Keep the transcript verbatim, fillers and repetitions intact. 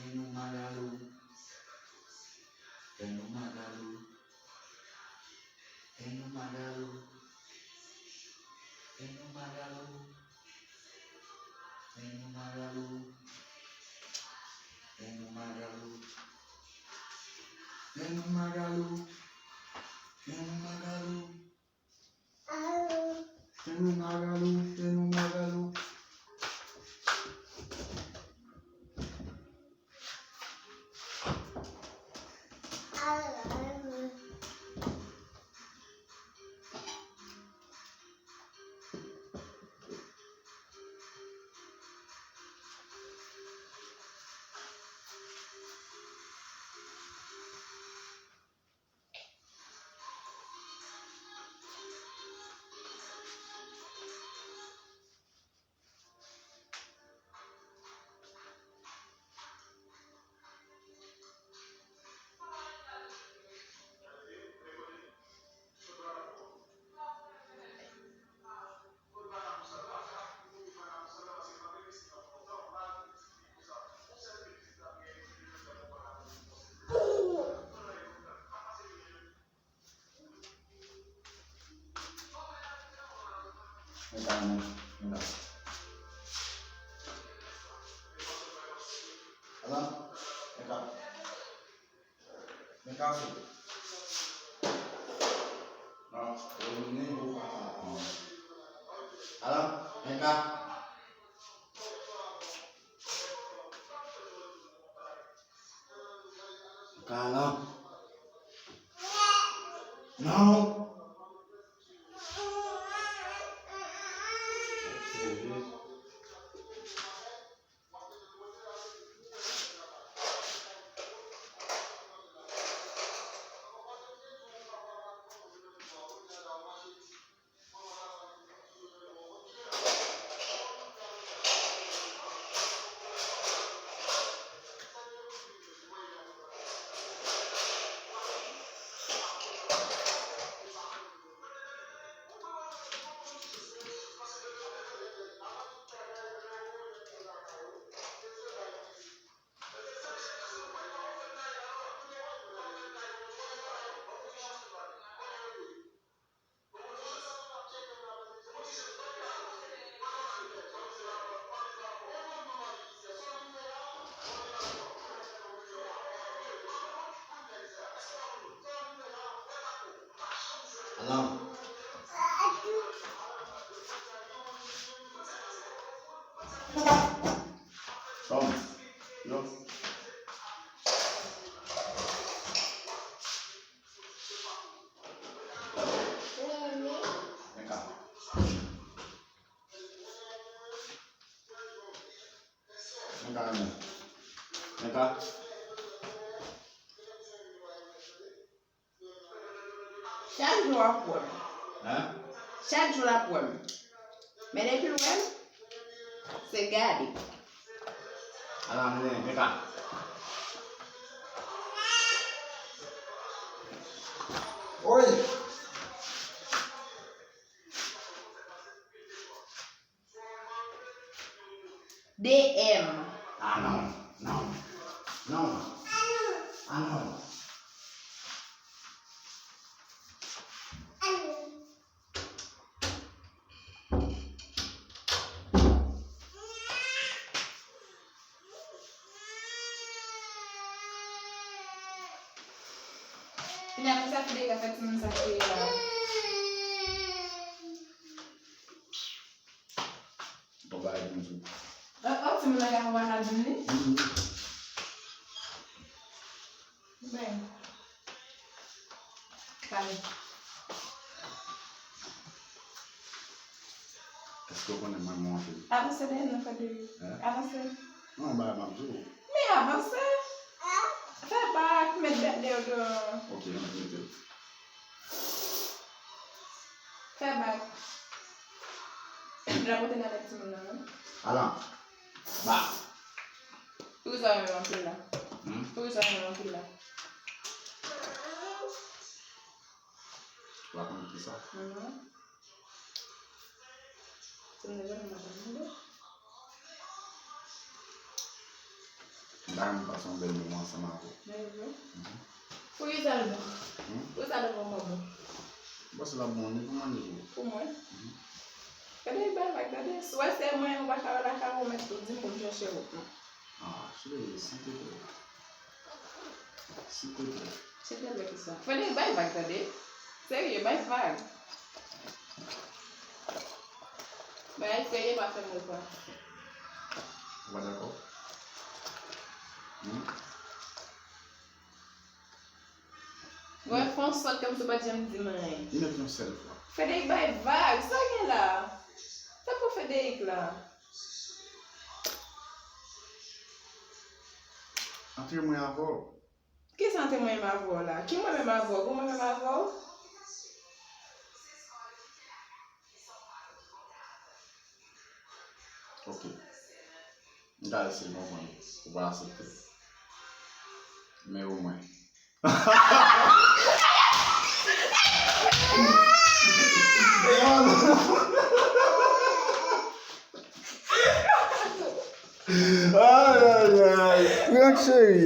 Fè nou magalou. Fè nou magalou. Fè nou magalou. Fè nou magalou. Fè nou magalou. Fè nou magalou. Fè nou magalou. Fè nou magalou. Fè nou magalou, fè nou magalou. Men ka, men, men ka. Ala, men ka. Men ka sou. Non, ou ni ou pa sa. Ala, men ka. Kala. Non. Alarm. Tòm. Yo. Vyen ka. Vyen ka, vyen. Vyen ka. Chak jou w ap wè m. Hein? Chak jou l ap wè m. Men depi l wè m, se gade. Ala, men, men ka. Oy! D M. Ah non, non, non. Ah non. Kounye a, pou sa ki deja fè timoun sa kriye la. Bon bagay pou m di w. Oh, oh, timoun nan ka fè w pa ka di m li? Mm-mm. Ben. Pale. Èske w konnen manman w anpil? Avanse dèyè m nan, Frederick. Hein? Avanse. Non, yon bagay m ap di w. Men avanse. Fè bak, met bèt deyò, deyò. Ok, mwen mete l. Fè bak. L ap rete nan tèt timoun nan, wi. Alan. Ba. Poukisa w renmen l anpil la? Hmm? Poukisa w renmen l anpil la? Ou pa konn kisa? Mhm. Se m deja nan madanm mwen. Bagay mwen pase yon bèl moman ansanm avè w. Mèsi. Pou Rizal bon. Hmm? Pou Rizal bon, bon, bon. Bon, se la bon, ni pou mwen, ni pou ou. Pou mwen? Mhm. Gade, bay vag, gade. Si w wè se mwen, ou pa ka wè lakay ou, ou mèt tou di m pou m chèche wout mwen. Ah, cheri, silteplè. Silteplè. Silteplè, kisa? Frederick, bay vag, tande. Serye, bay vag. Bagay serye pa fè m repa. Ou pa dakò? Hmm? Wè, fè yon sòt kòmsi w pa t janm di m anyen. Li mèt yon sèl fwa. Frederick, bay vag. Sa gen la? Sa pou Frederick la? Antre mwen avè w. Kisa antre mwen menm avè w la? Ki mwen menm avè w? Gon mwen menm avè w? Ok. M ka eseye konprann ou pa aksepte. Men omwen. Ay, ay, ay. Frank cheri.